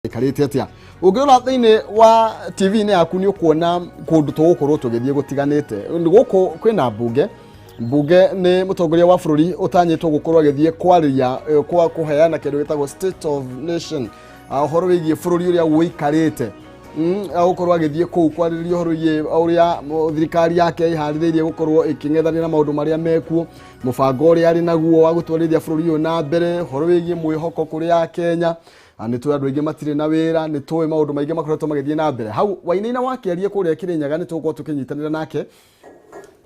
Ĩkarĩte atĩa? Ũngĩrora thĩinĩ wa TV-inĩ yaku nĩ ũkuona kũndũ tũgũkorwo tũgĩthiĩ gũtiganĩte. Gũkũ kwĩna mbunge. Mbunge nĩ mũtongoria wa bũrũri ũtanyĩtwo gũkorwo agĩthiĩ kwarĩria, kwa kũheana kĩndũ gĩtagwo State of Nation, ũhoro wĩgiĩ bũrũri ũrĩa ũikarĩte. Agũkorwo agĩthiĩ kũu kwarĩrĩria ũhoro wĩgiĩ ũrĩa thirikari yake ĩharĩrĩirie gũkorwo ĩkĩng'ethanĩra maũndũ marĩa mekuo, mũbango ũrĩa arĩ naguo wa gũtwarithia bũrũri ũyũ na mbere, ũhoro wĩgiĩ mwĩhoko kũrĩ Akenya. Nĩ tũĩ andũ aingĩ matirĩ na wĩra, nĩ tũĩ maũndũ maingĩ makoretwo magĩthiĩ na mbere. Hau Wainaina wakĩaria kũrĩa Kĩrĩnyaga nĩ tũgũkorwo tũkĩnyitanĩra nake,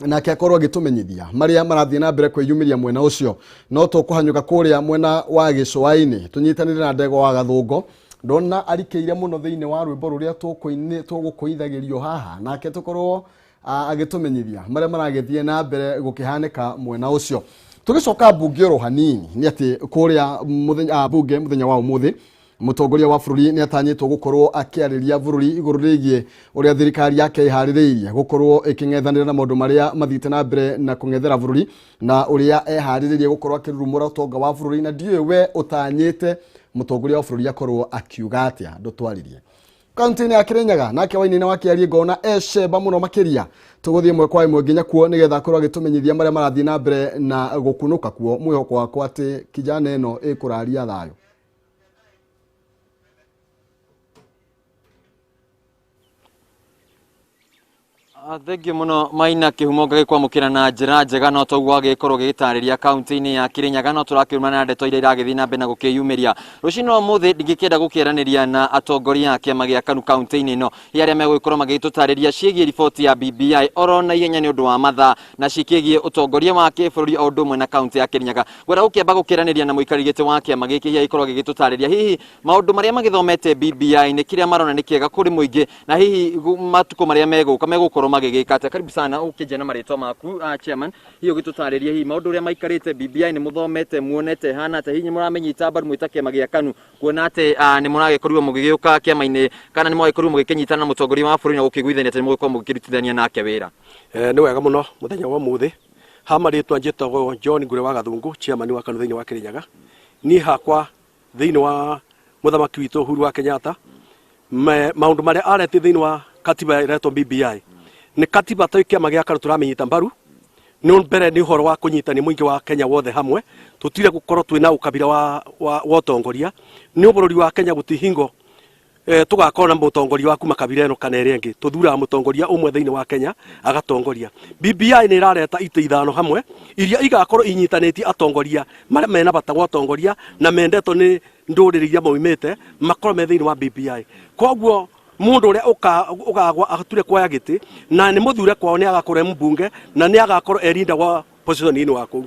nake akorwo agĩtũmenyithia marĩa marathiĩ na mbere kwĩyumĩria mwena ũcio. No tũkũhanyũka kũrĩa mwena wa gĩcũa-inĩ tũnyitanĩre na Ndegwa wa Gathũngo. Ndona arikĩire mũno thĩinĩ wa rwĩmbo rũrĩa tũgũkũithagĩrio haha, nake tũkorwo agĩtũmenyithia marĩa maragĩthiĩ na mbere gũkĩhanĩka mwena ũcio. Tũgĩcoka mbunge oro hanini, nĩ atĩ kũrĩa mbunge mũthenya wa ũmũthĩ mũtongoria wa bũrũri nĩ atanyĩtwo gũkorwo akĩarĩria bũrũri igũrũ rĩgiĩ ũrĩa thirikari yake ĩharĩrĩirie gũkorwo ĩkĩng'ethanĩra na maũndũ marĩa mathiĩte na mbere na kũng'ethera bũrũri, na ũrĩa eharĩrĩirie gũkorwo akĩrurumũra ũtonga wa bũrũri. Na ndiũĩ we ũtanyĩte mũtongoria wa bũrũri akorwo akiuga atĩa, ndũtwarĩrie. Kaunti-inĩ ya Kĩrĩnyaga nake Wainaina wa Kĩarie ngona ecemba mũno makĩria. Tũgũthiĩ ĩmwe kwa ĩmwe nginya kuo nĩgetha akorwo agĩtũmenyithia marĩa marathiĩ na mbere na gũkunũka kuo. Mwĩhoko wakwa atĩ kijana ĩno ĩkũraria thayũ. Thengiũ mũno Maina Kĩhumo, ngagĩkwamũkĩra na njĩra njega. No toguo agĩkorwo gĩgĩtarĩria kaunti-inĩ ya Kĩrĩnyaga, no tũrakĩrũmana na ndeto iria iragĩthiĩ na mbere na gũkĩyumĩria rũcinĩ rwa ũmũthĩ. Ndingĩkĩenda gũkĩaranĩria na atongoria a kĩama gĩa KANU kaunti-inĩ ĩno, hihi arĩa megũgĩkorwo magĩtũtarĩria ciĩgiĩ riboti ya BBI oro na ihenya nĩ ũndũ wa mathaa, na cikĩgiĩ ũtongoria wa kĩbũrũri o ũndũ ũmwe na kaunti ya Kĩrĩnyaga. Ngwenda gũkĩamba gũkĩaranĩria na mũikarĩri gĩtĩ wa kĩama gĩkĩ, hihi agĩkorwo agĩgĩtũtarĩria hihi maũndũ marĩa magĩthomete BBI nĩ kĩrĩa marona nĩ kĩega kũrĩ mũingĩ, na hihi matukũ marĩa megũka megũkorwo magĩgĩka atĩa. Karibu sana, ũkĩnjia na marĩtwa maku, chairman, hihi ũgĩtũtarĩria hihi maũndũ ũrĩa maikarĩte BBI nĩ mũthomete, muonete hana atĩa, hihi nĩ mũramĩnyita mbaru mwĩ ta kĩama gĩa KANU, kuona atĩ nĩ mũragĩkorirwo mũgĩgĩũka kĩama-inĩ kana nĩ mũragĩkorirwo mũgĩkĩnyitana na mũtongoria wa bũrũri na gũkĩiguithania atĩ nĩ mũgũkorwo mũgĩkĩrutithania nake wĩra? Nĩ wega mũno mũthenya wa ũmũthĩ. Ha marĩtwa njĩtagwo John Ngure wa Gathungu, chairman wa KANU thĩinĩ wa Kĩrĩnyaga. Niĩ hakwa thĩinĩ wa mũthamaki witũ Uhuru wa Kenyatta, maũndũ marĩa arete thĩinĩ wa katiba ĩretwo BBI nĩ katiba twĩ kĩama gĩa KANU tũramĩnyita mbaru. Nĩ mbere nĩ ũhoro wa kũnyitania mũingĩ wa Kenya wothe hamwe, tũtire gũkorwo twĩna ũkabira wa ũtongoria. Nĩ bũrũri wa Kenya gũti hingo tũgakorwo na mũtongoria wa kuma kabira ĩno kana ĩrĩa ĩngĩ. Tũthuraga mũtongoria ũmwe thĩinĩ wa Kenya agatongoria. BBI nĩ ĩrareta itĩ ithano hamwe iria igakorwo inyitanĩtie atongoria marĩa mena bata wa ũtongoria na mendetwo nĩ ndũrĩrĩ iria maumĩte, makorwo me thĩinĩ wa BBI. Koguo mũndũ ũrĩa ũkagwa ature kuoya gĩtĩ na nĩ mũthure kwao nĩ agakorwo e mbunge na nĩ agakorwo e leader wa position-inĩ wa kũu.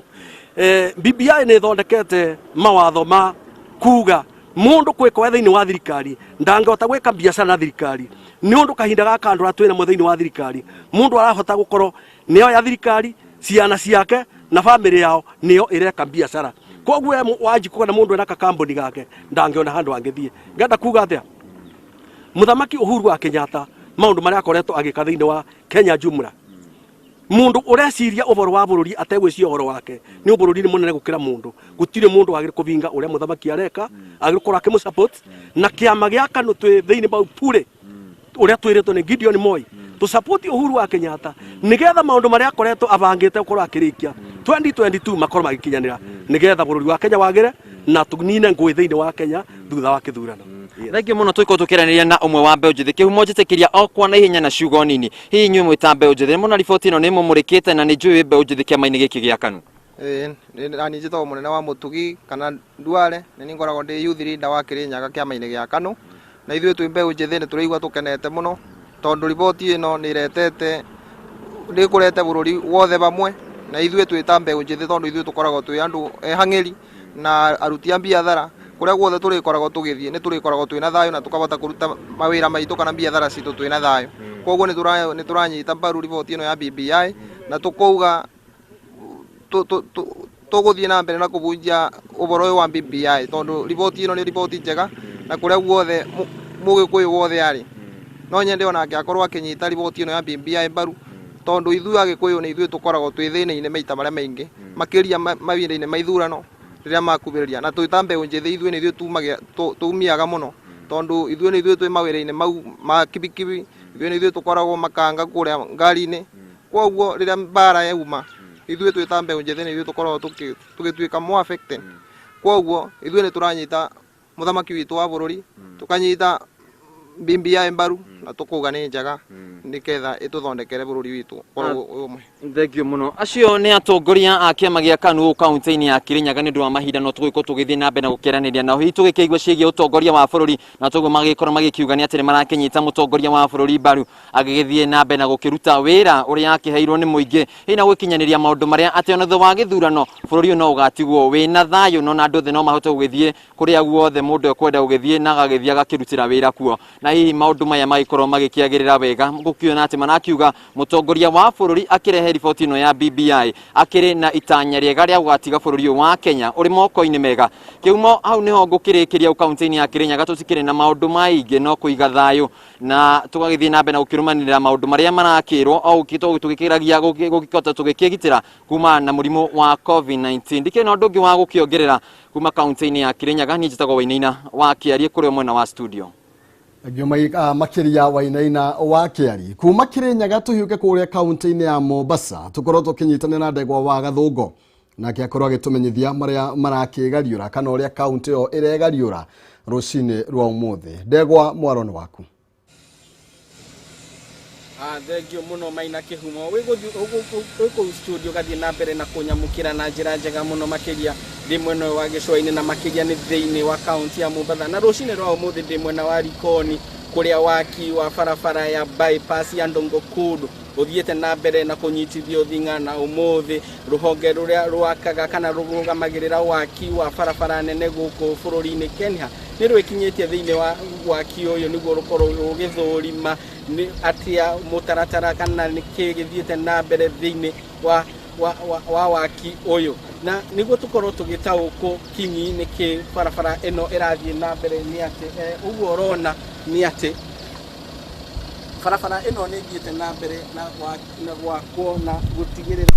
BBI nĩ ĩthondekete mawatho ma kuga mũndũ kwĩkoya thĩinĩ wa thirikari ndangĩhota gwĩka biacara na thirikari, nĩ ũndũ kahinda gaka andũ arĩa twĩnamo thĩinĩ wa thirikari mũndũ arahota gũkorwo nĩyo ya thirikari, ciana ciake na bamĩrĩ yao nĩyo ĩreka biacara. Koguo we Wanjikũ kana mũndũ ena kakambuni gake ndangĩona handũ angĩthiĩ. Ngenda kuga atĩa? Mũthamaki Uhuru wa Kenyatta maũndũ marĩa akoretwo agĩka thĩinĩ wa Kenya jumla, mũndũ ũreciria ũhoro wa bũrũri ategwĩciria ũhoro wake, nĩ bũrũri nĩ mũnene gũkĩra mũndũ. Gũtirĩ mũndũ wagĩrĩire kũbinga ũrĩa mũthamaki areka, agĩrĩire gũkorwo akĩmũ support. Na kĩama gĩa KANU twĩ thĩinĩ bau pure ũrĩa twĩrĩtwo nĩ Gideon Moi tũ support Uhuru wa Kenyatta nĩgetha maũndũ marĩa akoretwo abangĩte gũkorwo akĩrĩkia 2022 makorwo magĩkinyanĩra, nĩgetha bũrũri wa Kenya wagĩre na tũnine ngũĩ thĩinĩ wa Kenya thutha wa kĩthurano. Thengiũ mũno. Tũgĩkorwo tũkĩaranĩria na ũmwe wa mbeũ njĩthĩ Kĩhumo njĩtĩkĩria o kwa na ihenya na ciugo nini. Hihi inyuĩ mwĩ ta mbeũ njĩthĩ nĩ mũna riboti ĩno nĩ mũmũrĩkĩte, na nĩ njũĩ mbeũ njĩthĩ kĩama-inĩ gĩkĩ gĩa KANU? Ĩĩ, nani njĩtagwo mũnene wa Mũtugi kana Nduare, nĩ niĩ ngoragwo ndĩ youth leader wa Kĩrĩnyaga kĩama-inĩ gĩa KANU. Na ithuĩ twĩ mbeũ njĩthĩ nĩ tũraigua tũkenete mũno tondũ riboti ĩno nĩ ĩretete nĩ ĩkũrete bũrũri wothe hamwe, na ithuĩ twĩ ta mbeũ njĩthĩ tondũ ithuĩ tũkoragwo twĩ andũ ehang'ĩri na aruti a biathara, kũrĩa guothe tũrĩkoragwo tũgĩthiĩ nĩ tũrĩkoragwo twĩna thayũ na tũkahota kũruta mawĩra maitũ kana biathara citũ twĩna thayũ. Koguo nĩ tũranyita mbaru riboti ĩno ya BBI na tũkauga tũgũthiĩ na mbere na kũbunjia ũhoro ũyũ wa BBI tondũ riboti ĩno nĩ riboti njega, na kũrĩa guothe mũgĩkũyũ wothe arĩ no nyende onake akorwo akĩnyita riboti ĩno ya BBI mbaru, tondũ ithuĩ Agĩkũyũ nĩ ithuĩ tũkoragwo twĩ thĩna-inĩ maita marĩa maingĩ, makĩria mahinda-inĩ ma ithurano rĩrĩa makubĩrĩria, na twĩ ta mbeũ njĩthĩ ithuĩ nĩ ithuĩ tumagia tumiaga mũno. Tondu ithuĩ nĩ ithuĩ twĩ mawĩra-inĩ mau ma kibikibi, ithuĩ nĩ ithuĩ tũkoragwo makanga kũrĩa ngari-inĩ. Koguo rĩrĩa mbara yauma, ithuĩ twĩ ta mbeũ njĩthĩ nĩ ithuĩ tũkoragwo tũgĩtuĩka more affected. Koguo ithuĩ nĩ tũranyita mũthamaki witũ wa bũrũri, tũkanyita BBI mbaru na tũkauga nĩ njega nĩgetha ĩtũthondekere bũrũri witũ ũkorwo wĩ ũmwe. Thank you muno. Acio nĩ atongoria a kĩama gĩa KANU kaunti-inĩ ya Kirinyaga nĩ ũndũ wa mahinda no tũgũgĩkorwo tũgĩthiĩ na mbere na gũkĩaranĩria nao. Hihi tũgĩkĩigua ciĩgiĩ ũtongoria wa bũrũri na toguo magĩkorwo magĩkiuga nĩ atĩ nĩ marakĩnyita mũtongoria wa bũrũri mbaru agĩgĩthiĩ na mbere na gũkĩruta wĩra ũrĩa akĩheirwo nĩ mũingĩ hihi na gwĩkinyanĩria maũndũ marĩa atĩ ona thutha wa gĩthurano bũrũri ũyũ no ũgatigwo wĩna thayũ no na andũ othe no mahote gũgĩthiĩ kũrĩa guothe mũndũ ekwenda gũgĩthiĩ na agagĩthiĩ agakĩrutĩra wĩra kuo. Na hihi maũndũ maya magĩkorwo magĩkĩagĩrĩra wega gũkiona atĩ marakiuga mũtongoria wa bũrũri akĩrehe riboti ĩno ya BBI akĩrĩ na itanya rĩega rĩa gũgatiga bũrũri ũyũ wa Kenya ũrĩ moko-inĩ mega. Kĩhumo hau nĩho ngũkĩrĩkĩria kaunti-inĩ ya Kirinyaga tũtikĩrĩ na maũndũ maingĩ no kũiga thayũ na tũgagĩthiĩ na mbere na gũkĩrũmanĩrĩra maũndũ marĩa marakĩrwo o tũgĩkĩragia gũkĩhota tũgĩkĩgitĩra kumana na mũrimũ wa COVID-19. Ndikĩrĩ na ũndũ ũngĩ wa gũkĩongerera kuma kaunti-inĩ ya Kirinyaga. Niĩ njĩtagwo Wainaina wa Kĩarie kũrĩa mwena wa studio. Ngĩuma makĩria Wainaina wa Kĩari kuma Kirinyaga tũhiũke kũrĩa kaunti-inĩ ya Mombasa tũkorwo tũkĩnyitanĩra na Ndegwa wa Gathũngũ nake akorwo agĩtũmenyithia marĩa marakĩgariũra kana ũrĩa kaunti ĩyo ĩregariũra rũcinĩ rwa ũmũthĩ. Ndegwa, mwaro nĩ waku. Thengio muno Maina Kĩhumo. Wĩ kũu studio gathiĩ na mbere na kũnyamũkĩra na njĩra njega mũno makĩria ndĩ mwena ũyũ wa gĩcũa-inĩ na makĩria nĩ thĩinĩ wa kaunti ya Mombatha. Na rũcinĩ rwa ũmũthĩ ndĩ mwena wa Likoni kũrĩa waki wa barabara ya bypass ya Ndongo Kudu ũthiĩte na mbere na kũnyitithio thing'a. Na ũmũthĩ rũhonge rũrĩa rwakaga kana rũrũgamagĩrĩra waki wa barabara nene gũkũ bũrũri-inĩ Kenya nĩ rwĩkinyĩtie thĩinĩ wa waki ũyũ nĩguo rũkorwo rũgĩthũrima nĩ atĩa mũtaratara kana nĩkĩ gĩthiĩte na mbere thĩinĩ wa waki ũyũ, na nĩguo tũkorwo tũgĩtaũkwo kinyi nĩkĩ barabara ĩno ĩrathiĩ na mbere nĩ atĩ ũguo ũrona nĩ atĩ barabara ĩno nĩ ĩthiĩte na mbere na gwakwo na gũtigĩrĩra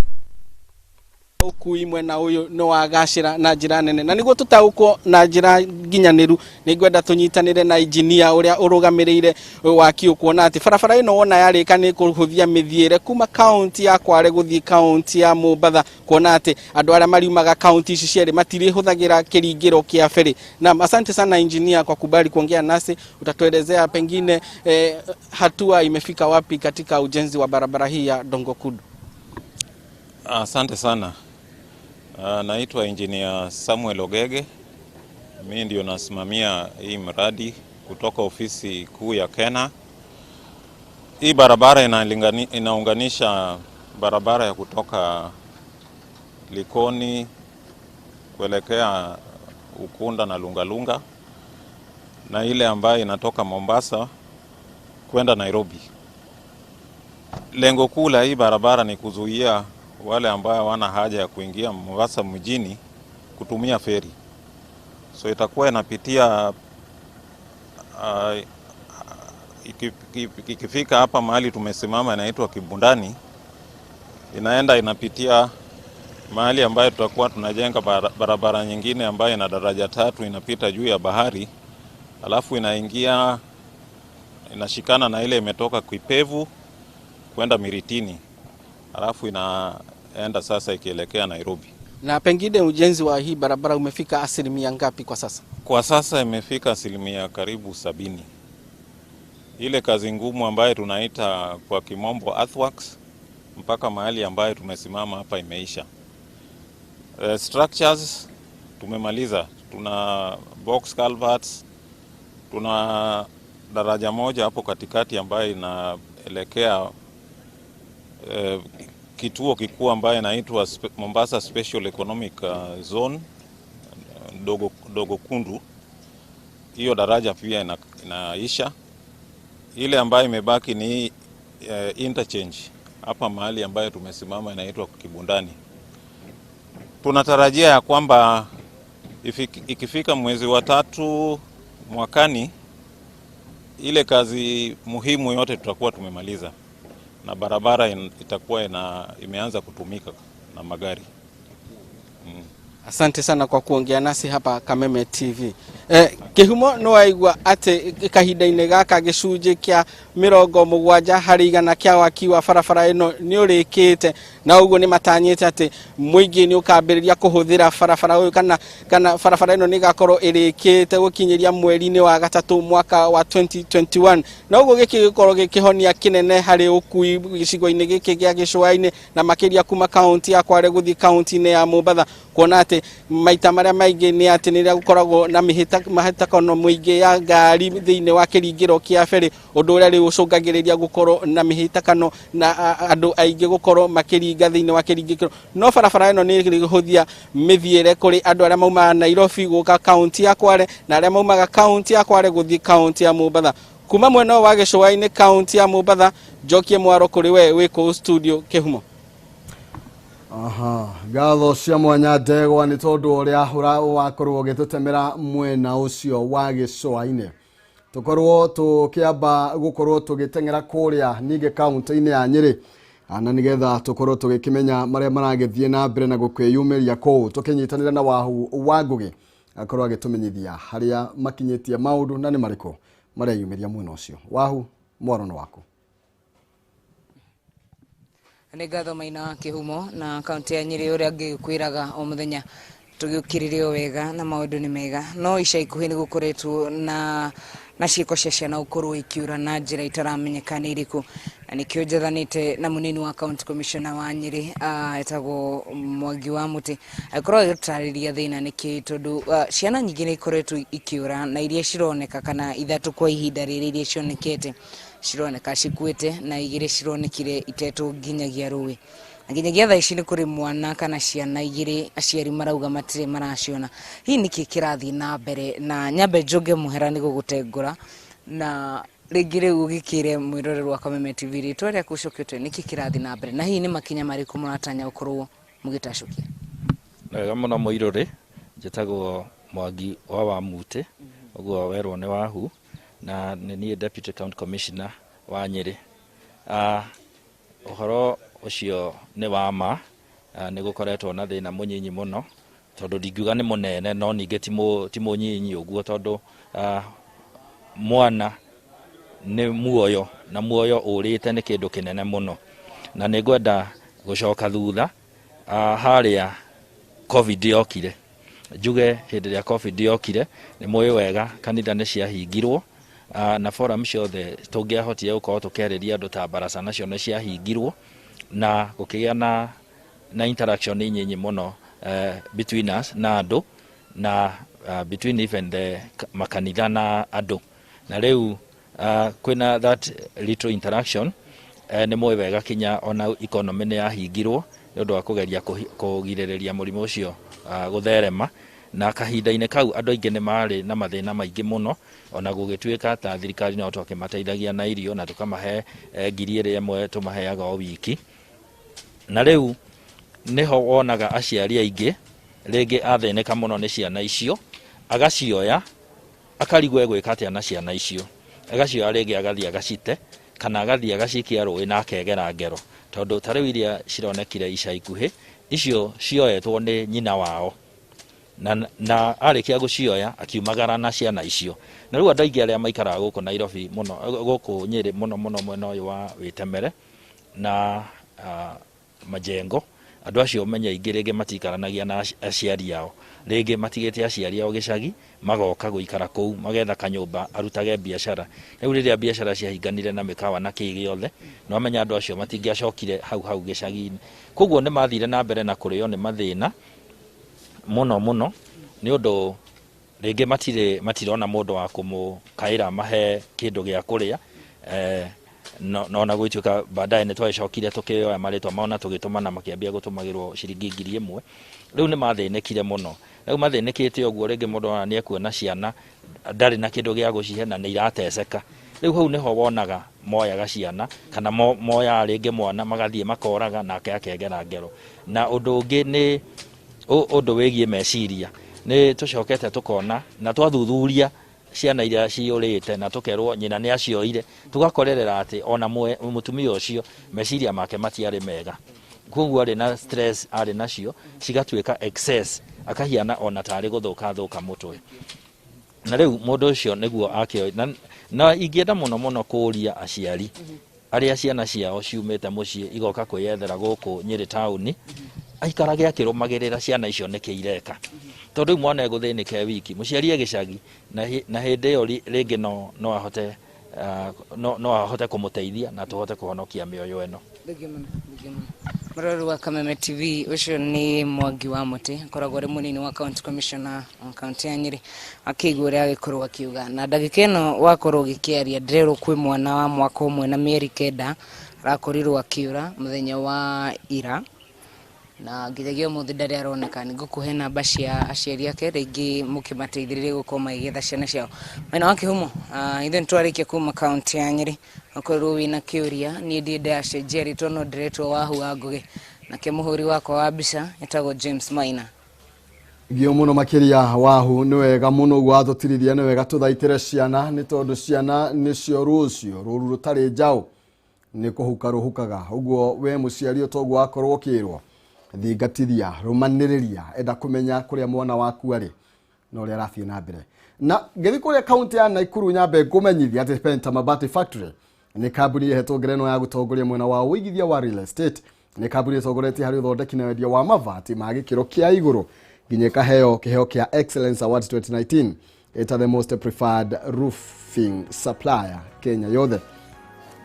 ũkui mwena ũyũ nĩ wagacĩra na njĩra nene. Na nĩguo tũtaũkwo na njĩra nginyanĩru nĩ ngwenda tũnyitanĩre na injinia ũrĩa ũrũgamĩrĩire waki ũkuona atĩ barabara ĩno wona yarĩka nĩ kũhũthia mĩthiĩre kuma kaunti ya Kwale gũthiĩ kaunti ya Mombatha, kuona atĩ andũ arĩa mariumaga kaunti ici cierĩ matirĩhũthagĩra kĩringĩro kĩa ferry. Naam, asante sana engineer kwa kubali kuongea nasi. Utatuelezea pengine hatua imefika wapi katika ujenzi wa barabara hii ya Dongo Kudu. Asante sana. Naitwa Engineer Samuel Ogege. Mimi ndio nasimamia hii mradi kutoka ofisi kuu ya KeNHA. Hii barabara inaunganisha barabara ya kutoka Likoni kuelekea Ukunda na Lungalunga na ile ambayo inatoka Mombasa kwenda Nairobi. Lengo kuu la hii barabara ni kuzuia wale ambao hawana haja ya kuingia Mombasa mjini kutumia feri. So itakuwa inapitia ikifika hapa mahali tumesimama inaitwa Kibundani, inaenda inapitia mahali ambayo tutakuwa tunajenga barabara nyingine ambayo ina daraja 3 inapita juu ya bahari, alafu inaingia inashikana na ile imetoka Kipevu kwenda Miritini, alafu inaenda sasa ikielekea Nairobi. Na pengine ujenzi wa hii barabara umefika asilimia ngapi kwa sasa? Kwa sasa imefika asilimia karibu 70. Ile kazi ngumu ambayo tunaita kwa kimombo earthworks mpaka mahali ambayo tumesimama hapa imeisha. Structures tumemaliza, tuna box culverts, tuna daraja moja hapo katikati ambayo inaelekea kituo kikuu ambayo inaitwa Mombasa Special Economic Zone Dogo Kundu. Hiyo daraja pia inaisha. Ile ambayo imebaki ni interchange hapa mahali ambayo tumesimama inaitwa Kibundani. Tunatarajia ya kwamba ikifika mwezi wa 3 mwakani ile kazi muhimu yote tutakuwa tumemaliza na barabara itakuwa imeanza kutumika na magari. Asante sana kwa kuongea nasi hapa Kameme TV. Kĩhumo nĩ waigua atĩ kahinda-inĩ gaka gĩcunjĩ kĩa 70% kĩa waki wa barabara ĩno nĩ ũrĩkĩte, na ũguo nĩ matanyĩte atĩ mũingĩ nĩ ũkambĩrĩria kũhũthĩra barabara ũyũ kana barabara ĩno nĩ ĩgakorwo ĩrĩkĩte gũkinyĩria mweri-inĩ wa gatatũ mwaka wa 2021, na ũguo gĩkĩ gĩkorwo gĩkĩhonia kĩnene harĩ ũkui gĩcigo-inĩ gĩkĩ gĩa gĩcũa-inĩ, na makĩria kuma kaunti ya Kwale gũthiĩ kaunti-inĩ ya Mombatha, kuona atĩ maita marĩa maingĩ nĩ atĩ nĩrĩa gũkoragwo na mĩhĩtĩkano mũingĩ ya ngari thĩinĩ wa kĩringĩro kĩa ferry, ũndũ ũrĩa rĩu ũcũngagĩrĩria gũkorwo na mĩhĩtĩkano na andũ aingĩ gũkorwo makĩringa thĩinĩ wa kĩringĩro. No barabara ĩno nĩ ĩrĩhũthia mĩthiĩre kũrĩ andũ arĩa maumaga Nairobi gũka kaunti ya Kwale, na arĩa maumaga kaunti ya Kwale gũthiĩ kaunti ya Mombatha. Kuma mwena wa gĩcũa-inĩ kaunti ya Mombatha, njokie mwaro kũrĩ we wĩ kũu studio Kĩhumo. Aha, ngatho cia mwanya Ndegwa nĩ tondũ ũrĩa wakorwo ũgĩtũtemera mwena ũcio wa gĩcũa-inĩ. Tũkorwo tũkĩamba gũkorwo tũgĩteng'era kũrĩa ningĩ kaunti-inĩ ya Nyĩrĩ, na nĩgetha tũkorwo tũgĩkĩmenya marĩa maragĩthiĩ na mbere na gũkwĩyumĩria kũu, tũkĩnyitanĩra na Wahu wa Ngũgĩ akorwo agĩtũmenyithia harĩa makinyĩtie maũndũ na nĩ marĩkũ mareyumĩria mwena ũcio. Wahu, mwaro nĩ waku. Nĩ ngatho Maina Kĩhumo. Na kaunti ya Nyĩrĩ ũrĩa ngĩkwĩraga o mũthenya tũgĩũkĩrĩre o wega na maũndũ nĩ mega, no ica ikuhĩ nĩ gũkoretwo na ciĩko cia ciana gũkorwo ikiũra na njĩra itaramenyeka nĩ irĩkũ, na nĩkĩo njathanĩte na mũnini wa county commissioner wa Nyĩrĩ, etagwo Mwangi wa Mũtĩ, agĩkorwo agĩtũtarĩria thĩna nĩkĩ, tondũ ciana nyingĩ nĩ ikoretwo ikĩũra, na iria cironeka kana ithatũ kwa ihinda rĩrĩ iria cionekete cironeka cikuĩte, na igĩrĩ cironekire itetwo nginyagia rũĩ, na nginyagia thaa ici nĩ kũrĩ mwana kana ciana igĩrĩ aciari marauga matirĩ maraciona. Hihi nĩkĩ kĩrathiĩ na mbere? Na nyambe njũnge mũhera nĩ gũgũtengũra, na rĩngĩ rĩu ũgĩkĩre mwĩroreri wa Kameme TV rĩtwa rĩaku ũcoke ũtwĩre nĩkĩ kĩrathiĩ na mbere, na hihi nĩ makinya marĩkũ mũratanya gũkorwo mũgĩtacũkia. Wega mũno mũirũrĩ, njĩtagwo Mwangi wa Wamutĩ, ũguo werwo nĩ Wahu, na nĩ niĩ Deputy County Commissioner wa Nyĩrĩ. Ũhoro ũcio nĩ wa ma, nĩ gũkoretwo na thĩna mũnyinyi mũno, tondũ ndingiuga nĩ mũnene, no ningĩ ti mũnyinyi ũguo, tondũ mwana nĩ muoyo, na muoyo ũrĩte nĩ kĩndũ kĩnene mũno. Na nĩ ngwenda gũcoka thutha harĩa COVID yokire. Njuge hĩndĩ ĩrĩa COVID yokire, nĩ mũĩ wega kanitha nĩ ciahingirwo, na forum ciothe tũngĩahotire gũkorwo tũkĩarĩria andũ ta baraca nacio nĩ ciahingirwo, na gũkĩgĩa na interaction nyinyi mũno between us na andũ, na between even the makanitha na andũ. Na rĩu kwĩna that little interaction, nĩ mũĩ wega kinya ona economy nĩ yahingirwo nĩ ũndũ wa kũgeria kũgirĩrĩria mũrimũ ũcio gũtherema, na kahinda-inĩ kau andũ aingĩ nĩ marĩ na mathĩna maingĩ mũno, ona gũgĩtuĩka ta thirikari no twakĩmateithagia na irio na tũkamahe 1,000 tũmaheaga o wiki. Na rĩu nĩho wonaga aciari aingĩ rĩngĩ athĩnĩka mũno nĩ ciana icio, agacioya akarigwo egwĩka atĩa na ciana icio, agacioya rĩngĩ agathiĩ agacite, kana agathiĩ agacikia rũĩ na akegera ngero, tondũ ta rĩu iria cironekire ica ikuhĩ icio cioetwo nĩ nyina wao, na arĩkia gũcioya akiumagara na ciana icio. Na rĩu andũ aingĩ arĩa maikaraga gũkũ Nairobi mũno, gũkũ Nyĩrĩ mũno mũno mwena ũyũ wa Wĩtemere na Majengo, andũ acio menye aingĩ rĩngĩ matikaranagia na aciari ao, rĩngĩ matigĩte aciari ao gĩcagi, magoka gũikara kũu, magetha kanyũmba arutage biacara. Rĩu rĩrĩa biacara ciahinganire na mĩkawa na kĩĩ gĩothe, nĩ wamenya andũ acio matingĩacokire hau hau gĩcagi-inĩ. Koguo nĩ mathire na mbere na kũrĩo nĩ mathĩna mũno mũno, nĩ ũndũ rĩngĩ matirona mũndũ wa kũmũkaĩra mahe kĩndũ gĩa kũrĩa. No na gũgĩtuĩka baadaye nĩ twagĩcokire tũkĩoya marĩtwa mao na tũgĩtũma, na makĩambia gũtũmagĩrwo ciringi 1,000. Rĩu nĩ mathĩnĩkire mũno. Rĩu mathĩnĩkĩte ũguo rĩngĩ mũndũ ona nĩ ekuona ciana ndarĩ na kĩndũ gĩa gũcihe na nĩ irateceka. Rĩu hau nĩho wonaga moyaga ciana kana moyaga rĩngĩ mwana magathiĩ makoraga nake akegera ngero. Na ũndũ ũngĩ nĩ ũndũ wĩgiĩ meciria, nĩ tũcokete tũkona na twathuthuria ciana iria ciũrĩte na tũkerwo nyina nĩ acioire, tũgakorerera atĩ ona mũtumia ũcio meciria make matiarĩ mega, koguo arĩ na stress arĩ nacio cigatuĩka excess, Akahiana ona tarĩ gũthũka thũka mũtwe. Na rĩu mũndũ ũcio nĩguo akĩoĩ na ingĩenda mũno mũno kũũria aciari arĩa ciana ciao ciumĩte mũciĩ igoka kwĩyethera gũkũ Nyĩrĩ taũni, aikarage akĩrũmagĩrĩra ciana icio nĩkĩ ireka, tondũ rĩu mwana egũthĩnĩka e wiki, mũciari e gĩcagi, na hĩndĩ ĩyo rĩngĩ no ahote no ahote kũmũteithia na tũhote kũhonokia mĩoyo ĩno. Thengiũ mũno, thengiũ mũno. Mũrori wa Kameme TV, ũcio nĩ Mwangi wa Mũtĩ, akoragwo arĩ mũnini wa county commissioner wa kaunti ya Nyĩrĩ, akĩigua ũrĩa agĩkorwo akiuga. Na ndagĩka ĩno wakorwo ũgĩkĩaria, ndĩrerwo kwĩ mwana wa mwaka ũmwe na mĩeri 9 arakorirwo akĩũra mũthenya wa ira, na nginyagia ũmũthĩ ndarĩ aroneka. Nĩ ngũkũhe namba cia aciari ake, rĩngĩ mũkĩmateithĩrĩrie gũkorwo magĩgetha ciana ciao. Mwena wa Kĩhumo, ithuĩ nĩtwarĩkia kuma kaunti ya Nyĩrĩ. Okorwo wĩna kĩũria, niĩ ndiĩ ndacenjia rĩtwa, no ndĩretwo Wahu wa Ngũgĩ, nake mũhũri wakwa wa mbica etagwo James Maina. Gio mũno makĩria Wahu, nĩ wega mũno ũguo watũtirithia, nĩ wega tũthaitĩre ciana, nĩ tondũ ciana nĩcio rũciũ, rũru rũtarĩ njaũ nĩ kũhuka rũhukaga. Ũguo we mũciari ũtoguo wakorwo ũkĩrwo, thingatithia, rũmanĩrĩria, enda kũmenya kũrĩa mwana waku arĩ na ũrĩa arathiĩ na mbere. Na ngĩthiĩ kũrĩa kaunti ya Nakuru, nyambe ngũmenyithia atĩ Penta Mabati Factory nĩ kambuni ĩhetwo ngerenwa ya gũtongoria mwena wa ũigithia wa real estate. Nĩ kambuni ĩtongoretie harĩ ũthondeki na wendia wa mabati ma gĩkĩro kĩa igũrũ, nginya ĩkaheo kĩheo kĩa Excellence Awards 2019 ĩta the most preferred roofing supplier Kenya yothe.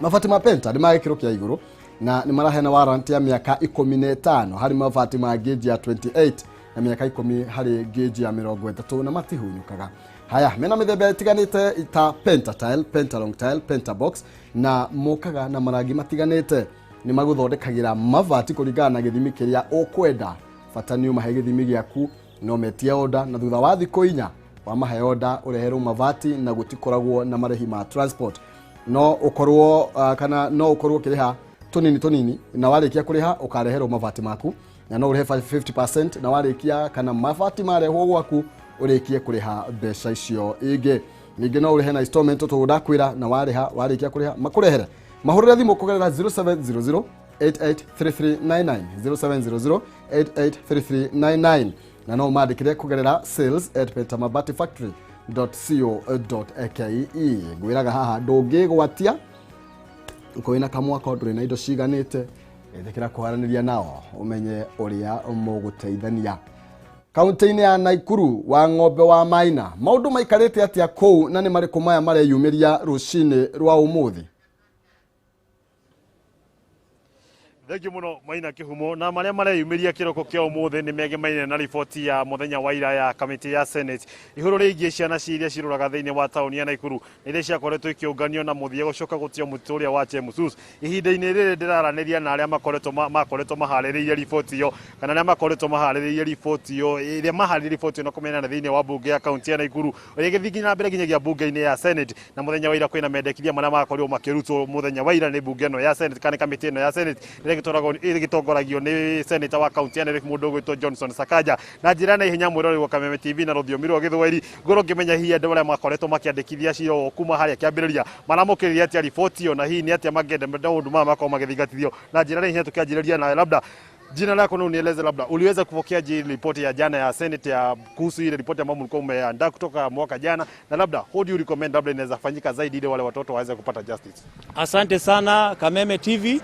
Mabati ma Penta nĩ ma gĩkĩro kĩa igũrũ na nĩ maraheana warranty ya mĩaka 15 harĩ mabati ma gauge ya 28 na mĩaka 10 harĩ gauge ya 30, na matihunyũkaga. Haya, mena mĩthemba ĩtiganĩte ta Penta tile, Penta long tile, Penta box, na mokaga na marangi matiganĩte. Nĩ magũthondekagĩra mabati kũringana na gĩthimi kĩrĩa ũkwenda, bata nĩ ũmahe gĩthimi gĩaku, no metie order, na thutha wa thikũ 4 wamahe order ũreherwo mabati, na gũtikoragwo na marĩhi ma transport. No ũkorwo kana no ũkorwo ũkĩrĩha tũnini tũnini, na warĩkia kũrĩha ũkareherwo mabati maku, na no ũrĩhe 50% na warĩkia, kana mabati marehwo gwaku ũrĩkie kũrĩha mbeca icio ingĩ. Ningĩ no ũrĩhe na installment tũguo ndakwĩra, na warĩha, warĩkia kũrĩha makũrehere. Mahũrĩre thimũ kũgerera 0700 883399, 0700 883399, na no mandĩkĩre kũgerera sales@pentamabatifactory.co.ke. Ngwĩraga haha ndũngĩgwatia ũkorwo wĩna kamwaka ndũrĩ na indo ciganĩte, ĩtĩkĩra kũharanĩria nao ũmenye ũrĩa mũgũteithania. Kaunti-inĩ ya Nakuru, wa ng'ombe wa Maina, maũndũ maikarĩte atĩa kũu, na nĩ marĩkũ maya mareyumĩria rũcinĩ rwa ũmũthĩ? Thengiũ mũno Maina Kĩhumo. Na marĩa mareyumĩria kĩroko kĩa ũmũthĩ nĩ megemaine na riboti ya mũthenya wa ira ya kamĩtĩ ya Senate igũrũ rĩgiĩ ciana iria cirũraga thĩinĩ wa taũni ya Nakuru, na iria ciakoretwo ikĩũnganio na mũthia gũcoka gũtio mũtitũ ũrĩa wa Chemusus. Ihinda-inĩ rĩrĩ ndĩraranĩria na arĩa makoretwo maharĩrĩirie riboti ĩyo, kana arĩa makoretwo maharĩrĩirie riboti ĩyo, ĩrĩa maharĩrĩirie riboti ĩyo na kũmena na thĩinĩ wa mbunge ya kaunti ya Nakuru, ĩrĩa ĩgĩthiĩ nginya na mbere nginyagia mbunge-inĩ ya Senate. Na mũthenya wa ira kwĩna mendekithia marĩa makorirwo makĩrutwo mũthenya wa ira nĩ mbunge ĩno ya Senate, kana kamĩtĩ ĩno ya Senate ĩrĩa ĩgĩtongoragio nĩ senator wa kaunti ya Nairobi, mũndũ ũgwĩtwo Johnson Sakaja. Na njĩra na ihenya, mwĩroreri wa Kameme TV na rũthiomi rwa Gĩthwaĩri, ngorwo ngĩmenya hihi andũ arĩa makoretwo makĩandĩkithia cira ũyũ kuma harĩa kĩambĩrĩria maramũkĩrĩria atĩa riboti ĩyo, na hihi nĩ atĩa mangĩenda maũndũ maya makorwo magĩthingatithio. Na njĩra na ihenya tũkĩanjĩrĩria nawe, labda jina lako na unieleze labda uliweza kupokea je ripoti ya jana ya Senate ya kuhusu ile ripoti ambayo mlikuwa umeandaa kutoka mwaka jana, na labda what do you recommend labda inaweza fanyika zaidi ili wale watoto waweze kupata justice? Asante sana Kameme TV.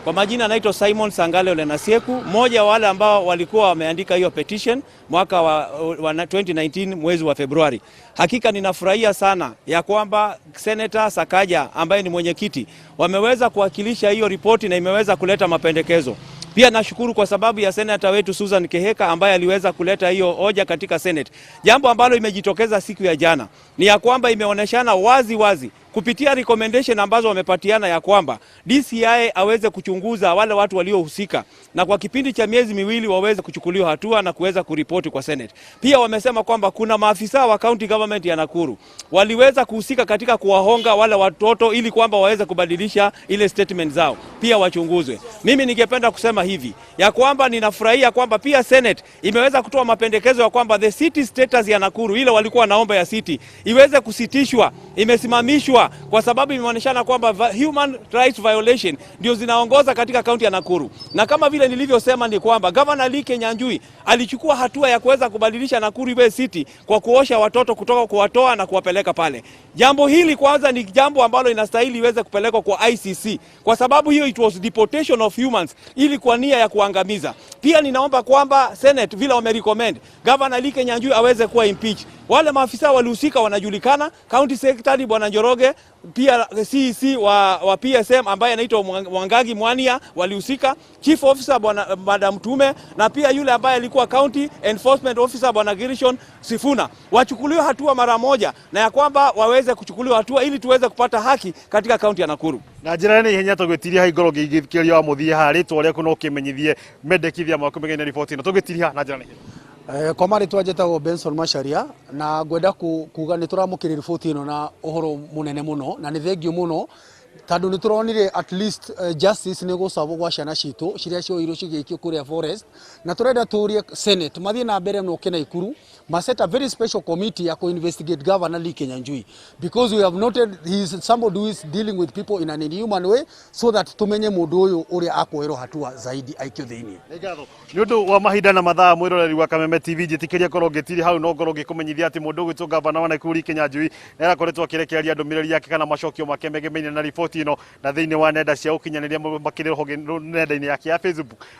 Kwa majina naitwa Simon Sangale Olenasieku, mmoja wa wale ambao walikuwa wameandika hiyo petition mwaka wa 2019 mwezi wa Februari. Hakika ninafurahia sana ya kwamba Senator Sakaja ambaye ni mwenyekiti wameweza kuwakilisha hiyo ripoti na imeweza kuleta mapendekezo. Pia nashukuru kwa sababu ya senata wetu Susan Keheka ambaye aliweza kuleta hiyo hoja katika Senate. Jambo ambalo imejitokeza siku ya jana ni ya kwamba imeoneshana wazi wazi kupitia recommendation ambazo wamepatiana ya kwamba DCI aweze kuchunguza wale watu waliohusika na kwa kipindi cha miezi 2 waweze kuchukuliwa hatua na kuweza kuripoti kwa Senate. Pia wamesema kwamba kuna maafisa wa county government ya Nakuru waliweza kuhusika katika kuwahonga wale watoto ili kwamba waweze kubadilisha ile statement zao, pia wachunguzwe. Mimi ningependa kusema hivi ya kwamba ninafurahia kwamba pia Senate imeweza kutoa mapendekezo ya kwamba the city status ya Nakuru ile walikuwa wanaomba ya city iweze kusitishwa, imesimamishwa kwa sababu imeonyeshana kwamba human rights violation ndio zinaongoza katika kaunti ya Nakuru. Na kama vile nilivyosema ni kwamba Governor Lee Kinyanjui alichukua hatua ya kuweza kubadilisha Nakuru iwe city kwa kuosha watoto kutoka kuwatoa na kuwapeleka pale. Jambo hili kwanza ni jambo ambalo inastahili iweze kupelekwa kwa ICC kwa sababu hiyo it was deportation of humans ili kwa nia ya kuangamiza. Pia ninaomba kwamba Senate vile wamerecommend Governor Lee Kinyanjui aweze kuwa impeach. Wale maafisa walihusika wanajulikana, County Secretary Bwana Njoroge, pia CEC wa PSM ambaye anaitwa Mwangangi Mwania walihusika, Chief Officer Bwana Madam Tume na pia yule ambaye alikuwa County Enforcement Officer Bwana Girishon Sifuna. Wachukuliwe hatua mara moja na ya kwamba waweze kuchukuliwa hatua ili tuweze kupata haki katika kaunti ya Nakuru. Na njĩra nĩ ihenya tũgĩtiriha ngoro ngĩithikĩria wa mũthia haha rĩtwa rĩaku no ũkĩmenyithie mendekithia maku megaine riboti ĩno tũgĩtiriha na njĩra nĩ ihenya. Kwa marĩtwa njĩtagwo Benson Macharia na ngwenda kuga nĩ tũramũkĩra riboti ĩno na ũhoro mũnene mũno na nĩ thengio mũno tondũ nĩ tũronire at least justice nĩ gũcabwo gwa ciana citũ ciria cioirwo cigĩikio kũrĩa forest na tũrenda tũrie Senate mathiĩ na mbere moke Naikuru ma set a very special committee ya ku-investigate Governor Lee Kinyanjui because we have noted he is somebody who is dealing with people in an inhuman way so that tumenye mũndũ ũyũ ũrĩa akuoerwo hatua zaidi aikio thĩinĩ. Nĩ ngatho nĩ ũndũ wa mahinda na mathaa mwĩroreri wa Kameme TV njĩtĩkĩria ngorwo ngĩtiri hau no ngorwo ngĩkũmenyithia atĩ mũndũ ũgwĩtwo gavana wa Nakuru Lee Kinyanjui nĩ arakoretwo akĩrekereria ndũmĩrĩri yake kana macokio make megemainie na riboti ĩno na thĩinĩ wa nenda cia ũkinyanĩria makĩria nenda-inĩ yake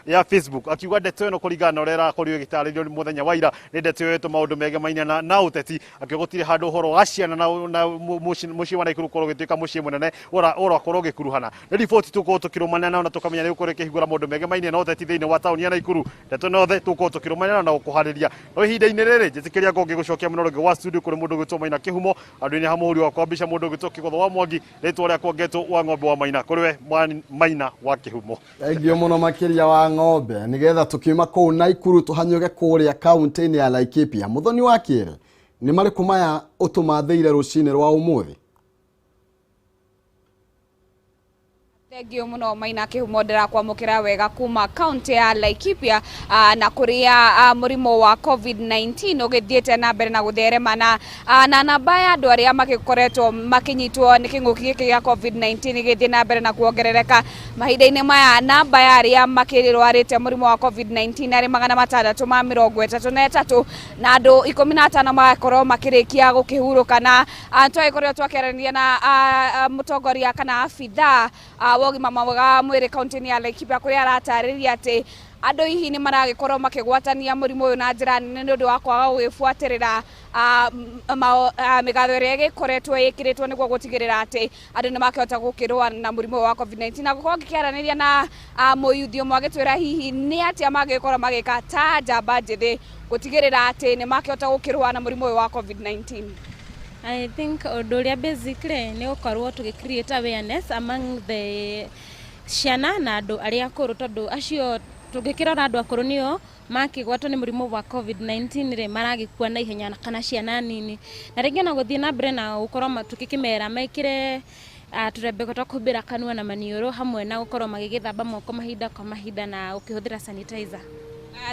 ya Facebook akiuga ndeto ĩno kũringana na ũrĩa ĩrakorirwo ĩgĩtarĩrio mũthenya wa ira nĩ ndeto yoetwo maũndũ megemainie na ũteti akiuga gũtirĩ handũ ũhoro wa ciana na mũciĩ wa Nakuru ũkorwo ũgĩtuĩka mũciĩ mũnene ũrakorwo ũgĩkuruhana. Nĩ riboti tũkorwo tũkĩrũmania nayo na tũkamenya nĩ gũkorwo ĩkĩhingũra maũndũ megemainie na ũteti thĩinĩ wa taũni ya Nakuru. Ndeto yothe tũkorwo tũkĩrũmania na gũkũharĩria no ihinda-inĩ rĩrĩ njĩtĩkĩria ngorwo ngĩgũcokia mũno rĩngĩ wa studio kũrĩ mũndũ ũgwĩtwo Maina Kĩhumo andũ-inĩ ha mũhũri wakwa mbica mũndũ ũgwĩtwo Kĩgotho wa Mwangi rĩtwa rĩakwa ngetwo wa ng'ombe wa Maina kũrĩ we Maina wa Kĩhumo. Thengiũ mũno makĩria wa ng'ombe nĩgetha tũkiuma kũu Naikuru tũhanyũke kũrĩa kaunti-inĩ ya Laikipia. Mũthoni wa Kĩere nĩ marĩkũ maya ũtũmathĩire rũcinĩ rwa ũmũthĩ? Thengio muno Maina Kĩhumo ndĩrakwamũkĩra wega kuma kaunti ya Laikipia na kũrĩa mũrimũ wa COVID-19 ũgĩthiĩte na mbere na gũtherema na namba ya andũ arĩa magĩkoretwo makĩnyitwo nĩ kĩng'ũki gĩkĩ gĩa COVID-19 ĩgĩthiĩ na mbere na kuongerereka mahinda-inĩ maya. Namba ya arĩa makĩrwarĩte mũrimũ wa COVID-19 arĩ 633 na andũ 15 magakorwo makĩrĩkia gũkĩhurũka na twagĩkorirwo twakĩaranĩria na mũtongoria kana abithaa wa ũgima mwega wa mwĩrĩ kaunti-inĩ ya Laikipia kũrĩa aratarĩria atĩ andũ hihi nĩ maragĩkorwo makĩgwatania mũrimũ ũyũ na njĩra nene nĩ ũndũ wa kwaga gũgĩbuatĩrĩra mĩgatho ĩrĩa ĩgĩkoretwo ĩkĩrĩtwo nĩguo gũtigĩrĩra atĩ andũ nĩ makĩhota gũkĩrũa na mũrimũ ũyũ wa COVID-19 na gũkorwo ngĩkĩaranĩria na mũyuthi ũmwe agĩtwĩra hihi nĩ atĩa mangĩkorwo magĩka ta njamba njĩthĩ gũtigĩrĩra atĩ nĩ makĩhota gũkĩrũa na mũrimũ ũyũ wa COVID-19. I think ũndũ ũrĩa basically nĩ gũkorwo tũgĩ create awareness among the ciana na andũ arĩa akũrũ tondũ acio tũngĩkĩrora andũ akũrũ nĩo makĩgwatwo nĩ mũrimũ wa COVID-19 rĩ maragĩkua na ihenya kana ciana nini na rĩngĩ ona gũthiĩ na mbere na gũkorwo tũgĩkĩmera mekĩre tũrembeko twa kũhumbĩra kanua na maniũrũ hamwe na gũkorwo magĩgĩthamba moko mahinda kwa mahinda na gũkĩhũthĩra sanitizer.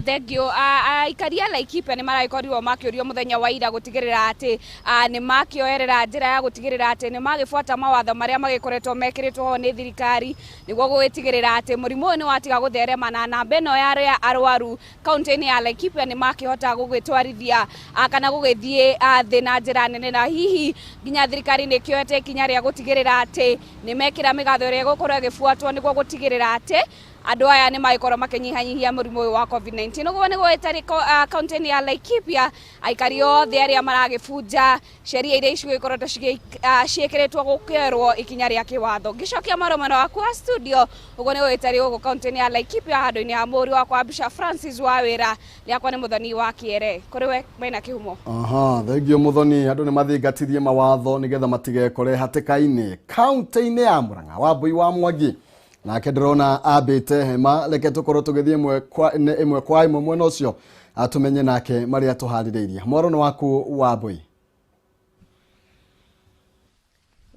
Thank you. Aikari a Laikipia nĩ maragĩkorirwo makĩũrio mũthenya wa ira gũtigĩrĩra atĩ nĩ makĩoerera njĩra ya gũtigĩrĩra atĩ nĩ magĩbuata mawatho marĩa magĩkoretwo mekĩrĩtwo ho nĩ thirikari nĩguo gũgĩtigĩrĩra atĩ mũrimũ ũyũ nĩ watiga gũtherema na namba ĩno ya arĩa arwaru kaunti-inĩ ya Laikipia nĩ makĩhota gũgĩtwarithia kana gũgĩthiĩ thĩ na njĩra nene na hihi nginya thirikari nĩ ĩkĩoete ikinya rĩa gũtigĩrĩra atĩ nĩ mekĩra mĩgatho ĩrĩa ĩgũkorwo ĩgĩbuatwo nĩguo gũtigĩrĩra atĩ andũ aya nĩ magĩkorwo makĩnyihanyihia mũrimũ ũyũ wa COVID-19. Ũguo nĩguo ĩtarĩ kaunti-inĩ ya Laikipia aikari othe arĩa maragĩbunja sheria iria cigĩkoretwo ciĩkĩrĩtwo gũkerwo ikinya rĩa kĩwatho. Ngĩcokia marũmano waku wa studio, ũguo nĩguo ĩtarĩ gũkũ kaunti-inĩ ya Laikipia handũ-inĩ ha mũri wakwa mbica Francis wa wĩra rĩakwa nĩ Mũthoni wa Kĩere. Kũrĩ we Maina Kĩhumo. Aha, thengio Mũthoni, andũ nĩ mathingatithie mawatho nĩgetha matigekore hatĩka-inĩ. Kaunti-inĩ ya Murang'a Wambui wa Mwangi nake ndĩrona ambĩte hema, reke tũkorwo tũgĩthiĩ ĩmwe kwa ĩmwe mwena ũcio atumenye nake marĩa tũharĩrĩirie. Mwaro nĩ waku Wambui.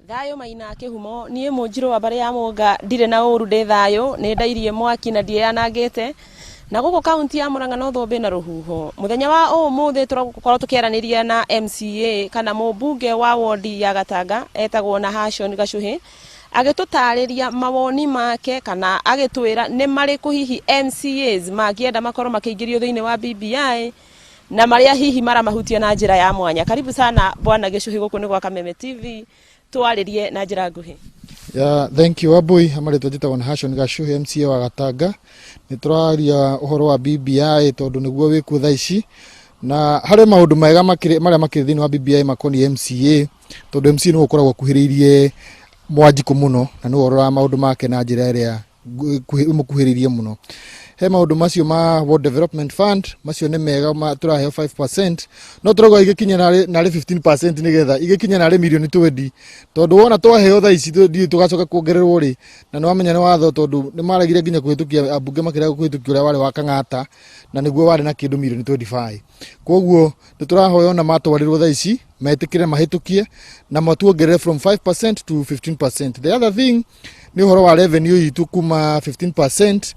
Thayũ Maina Kĩhumo, niĩ mũnjirũ wa mbarĩ ya Mũnga ndirĩ na ũru ndĩ thayũ, nĩ ndairie mwaki na ndiĩyanangĩte. Na gũkũ kaunti ya Murang'a no thũmbĩ na rũhuho. Mũthenya wa ũmũthĩ tũrakorwo tũkĩaranĩria na MCA kana mũmbunge wa wondi ya Gatanga etagwo Nahashon Gachuhi agĩtũtarĩria mawoni make kana agĩtwĩra nĩ marĩkũ hihi MCAs mangĩenda makorwo makĩingĩrio thĩinĩ wa BBI na marĩa hihi maramahutia na njĩra ya mwanya. Karibu sana Bwana Gĩcuhi gũkũ nĩ gwa Kameme TV, twarĩrie na njĩra nguhĩ. Yeah, thank you Wambui. Marĩtwa njĩtagwo Nahashon Gachuhi, MCA wa Gatanga. Nĩ tũraria ũhoro wa BBI tondũ nĩguo wĩkuo thaa ici, na harĩ maũndũ mega marĩa makĩrĩ thĩinĩ wa BBI makoniĩ MCA, tondũ MCA nĩwe ũkoragwo akuhĩrĩirie Mwanjikũ mũno na nĩwe ũroraga maũndũ make na njĩra ĩrĩa ĩmũkuhĩrĩirie mũno. He maũndũ macio ma World Development Fund, macio nĩ mega, tũraheo 5%, no tũrauga igĩkinye narĩ 15% nĩgetha igĩkinye narĩ mirioni 20, tondũ wona twaheo thaa ici ndiũĩ tũgacoka kuongererwo rĩ, na nĩ wamenya nĩ watho, tondũ nĩ maregire nginya kũhĩtũkia, ambunge makĩrega kũhĩtũkia ũrĩa warĩ wa Kang'ata, na nĩguo warĩ na kĩndũ mirioni 25. Koguo nĩ tũrahoya ona matwarĩrwo thaa ici metĩkĩre mahĩtũkie na matuongerere from 5% to 15%. The other thing nĩ ũhoro wa revenue itũ kuma 15%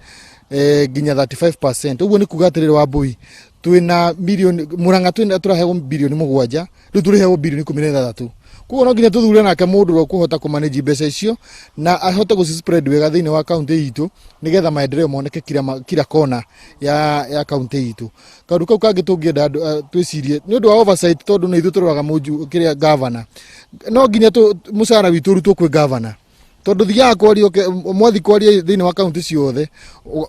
nginya 35%. Ũguo nĩ kuga atĩrĩrĩ Wambui, twĩna milioni Murang'a twĩna tũraheo bilioni 7, rĩu tũrĩheo bilioni 16. Koguo no nginya tũthure nake mũndũ ũrĩa ũkũhota kũmanage mbeca icio na ahote gũci spread wega thĩinĩ wa kaunti itũ nĩgetha maendeleo moneke kila kona ya kaunti itũ. Kaũndũ kau kangĩ tũngĩenda andũ twĩcirie nĩ ũndũ wa oversight, tondũ nĩ ithuĩ tũroraga mũnju kĩrĩa governor, no nginya mũcara witũ ũrutwo kwĩ governor, tondũ thiaga kwaria mwathi kwaria thĩinĩ wa kaunti ciothe,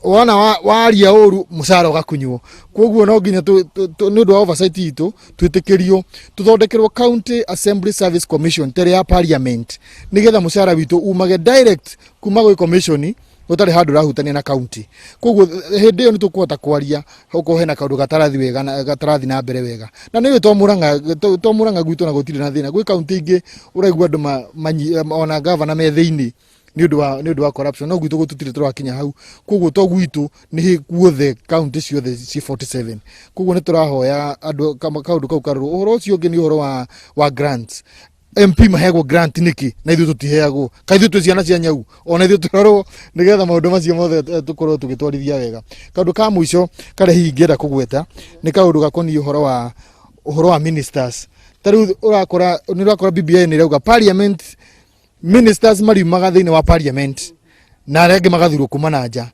wona waria ũru mũcara ũgakunywo. Koguo no nginya nĩ ũndũ wa oversight itũ twĩtĩkĩrio tũthondekerwo County Assembly Service Commission tere ya parliament, nĩgetha mũcara witũ umage direct kuma gwĩ commission gũtarĩ handũ ũrahutania na county. Koguo hĩndĩ ĩyo nĩ tũkũhota kwaria okorwo hena kaũndũ gatarathi wega na gatarathi na mbere wega. Na nĩ to Murang'a, to Murang'a gwitũ na gũtirĩ na thĩna. Gwĩ kaunti ingĩ ũraigua andũ ona gavana me thĩinĩ nĩ ũndũ wa corruption, no gwitũ gũtirĩ tũrakinya hau. Koguo to gwitũ nĩ guothe kaunti ciothe ci 47. Koguo nĩ tũrahoya andũ kaũndũ kau karorwo. Ũhoro ũcio ũngĩ nĩ ũhoro wa grants. MP maheagwo grant nĩkĩ na ithuĩ tũtiheagwo? Kaĩ ithuĩ twĩ ciana cia nyau? Ona ithuĩ tũrorwo nĩgetha maũndũ macio mothe tũkorwo tũgĩtwarithia wega. Kaũndũ ka mũico karĩa hihi ingĩenda kũgweta nĩ kaũndũ gakoniĩ ũhoro wa ministers. Ta rĩu nĩ ũrakora BBI nĩ ĩrauga parliament ministers mariumaga thĩinĩ wa parliament na arĩa angĩ magathurwo kuma na nja.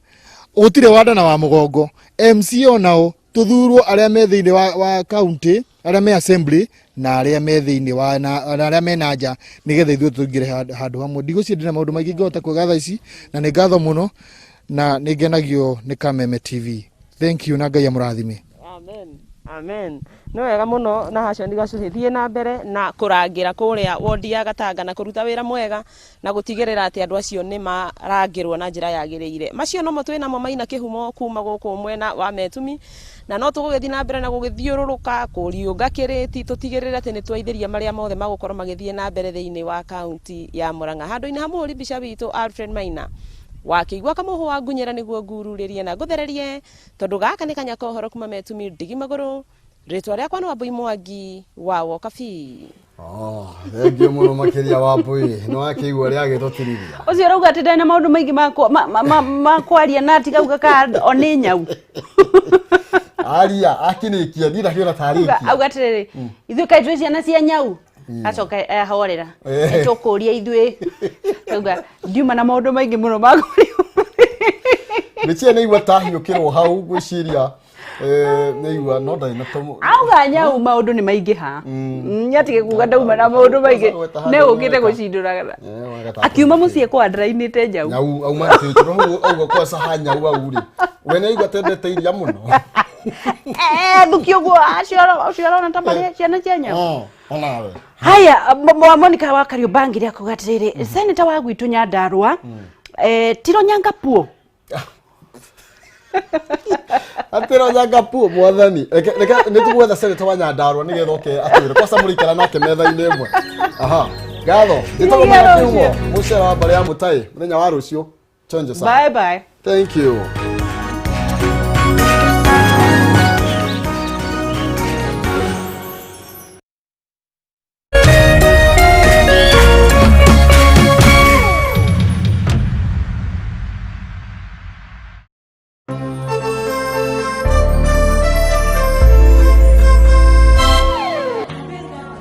Gũtirĩ wanda na wa mũgongo. MCA onao tũthurwo arĩa me thĩinĩ wa county, arĩa me assembly na arĩa me thĩinĩ wa na arĩa me na nja, nĩgetha ithuĩ tũingĩre handũ hamwe. Ndigũciria ndĩna maũndũ maingĩ ingĩhota kuuga thaa ici, na nĩ ngatho mũno na nĩ ngenagio nĩ Kameme TV. Thank you na Ngai amũrathime. Amen. Amen. Nĩ wega mũno Nahashon Gachuhi, thiĩ na mbere na kũrangĩra kũrĩa wondi ya Gatanga na kũruta wĩra mwega na gũtigĩrĩra atĩ andũ acio nĩ marangĩrwo na njĩra yagĩrĩire. Macio nomo twĩ namo Maina Kĩhumo kuma gũkũ mwena wa Metumi, na no tũgũgĩthiĩ na mbere na gũgĩthiũrũrũka kũriũnga kĩrĩti tũtigĩrĩre atĩ nĩ twaithĩria marĩa mothe magũkorwo magĩthiĩ na mbere thĩinĩ wa kaunti ya Murang'a. Handũ-inĩ ha mũhũri mbica witũ Alfred Maina wakĩigua kamũhũ wa ngunyĩra nĩguo ngururĩrie na ngũthererie, tondũ gaka nĩ kanya ka ũhoro kuma Metumi ndigi magũrũ. Rĩtwa rĩakwa nĩ Wambui Mwangi wa Wokabi. Oh, thank you mũno makĩria Wambui. Nĩ wakĩigua ũrĩa agĩtũtirithia. Ũcio ũrauga atĩ ndarĩ na maũndũ maingĩ ma kwaria na atigauga ka o nĩ nyau. Aria, akinĩkia, niĩ ndakĩona tarĩkia. Auga atĩrĩrĩ, ithuĩ kaĩ twĩ ciana cia nyau? Acoka ahorera. Tũkũria ithuĩ. Auga ndiuma na maũndũ maingĩ mũno ma kwaria. Mĩchia nĩ igua tahiũkĩrwo hau ngwĩciria. Nĩ igua no ndarĩ na tũmũ. Auga nyau maũndũ nĩ maingĩha. Nyatige kuga ndauma na maũndũ maingĩ. Nĩ ũkĩte gũcindũraga. Akiuma mũciĩ kwa ndĩrainĩte nyau. Nyau auma tĩtũ hau auga kwa saha nyau au rĩ. We nĩ aigua tendete iria mũno. Thuki ũguo acio arona ta marĩ ciana cia nyau. Onawe. Haya, Monica wa Kariobangi rĩa kuga atĩrĩrĩ, senator wa gwitũ Nyandarua, tiro Nyangapuo. Atĩro Nyangapuo mwathani. Reke nĩ tũgwetha senator wa Nyandarua nĩgetha oke atwĩre. Kwaca mũrĩikara nake metha-inĩ ĩmwe. Aha. Ngatho. Njĩtagwo Nginya Maina rũciũ. Kĩhumo, mũcera wa mbarĩ ya Mũtai. Mũthenya wa rũciũ. Chonjo sana. Bye bye. Thank you.